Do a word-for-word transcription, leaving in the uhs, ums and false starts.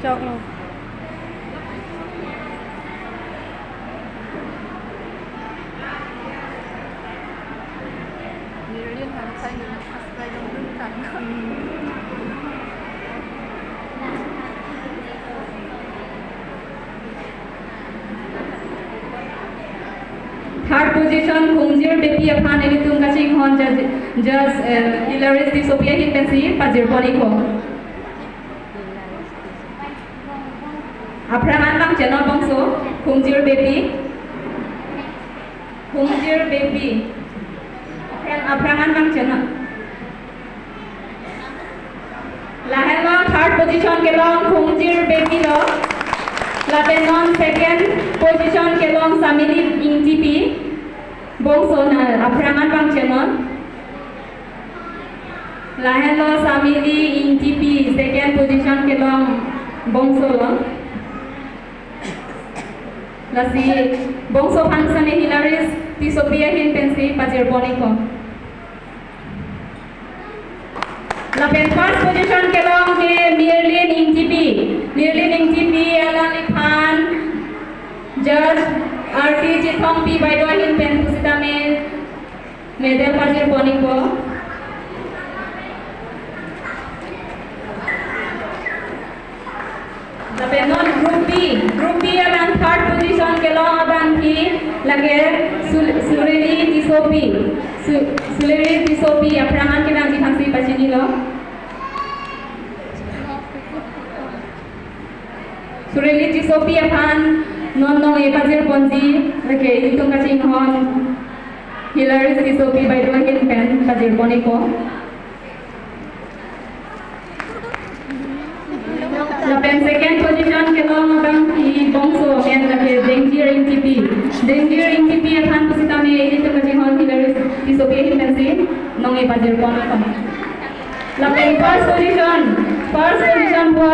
Choklo. Nirlin han sai nirlin first prize dun kan. Third position Khungjir Beypi aphan ilitum kachinghon judge, judge, eh, Hilarius Tissopi ahin pensi pajirpon ikpo. Aphrang an vangchenon bongso, Khungjir Beypi. Khungjir Beypi. Aphrang, aphrang an vangchenon. Lahenlo third position kelong Khungjir Beypi lo. Lapen non second position kelong Samili Ingtipi. Bongso na aphrang an vangchenon. Lahenlo Samili Ingtipi second position kelong bongso lo. Lasi bongso aphan sane Hilarius Tissopi ahin pensi pajirpon ikpo. Lapen first position kelong ke Mirlin Ingtipi. Mirlin Ingtipi alangliphan judge Arti Chithongpi baideo ahin pen pusitame medal pajirpon ikpo. Lapen non group B, group B abang third position kelong abang ke lake Sul-, Suleli Tissopi. Su-, Suleli Tissopi aphrang an kevangji aphansi pachinilo. Suleli Tissopi aphan non nong-e pajirponji lake ilitum kachinghon Hilarius Tissopi baideo ahin pen pajirpon ikpo. Lapen second position kelong abang ke bongso amen lake Dengjir Ingtipi. Dengjir Ingtipi aphan pusitame ilitum kachinghon Hilarius Tissopi ahin pensi nong-e pajirpon ikpo. Lapen first position, first position pu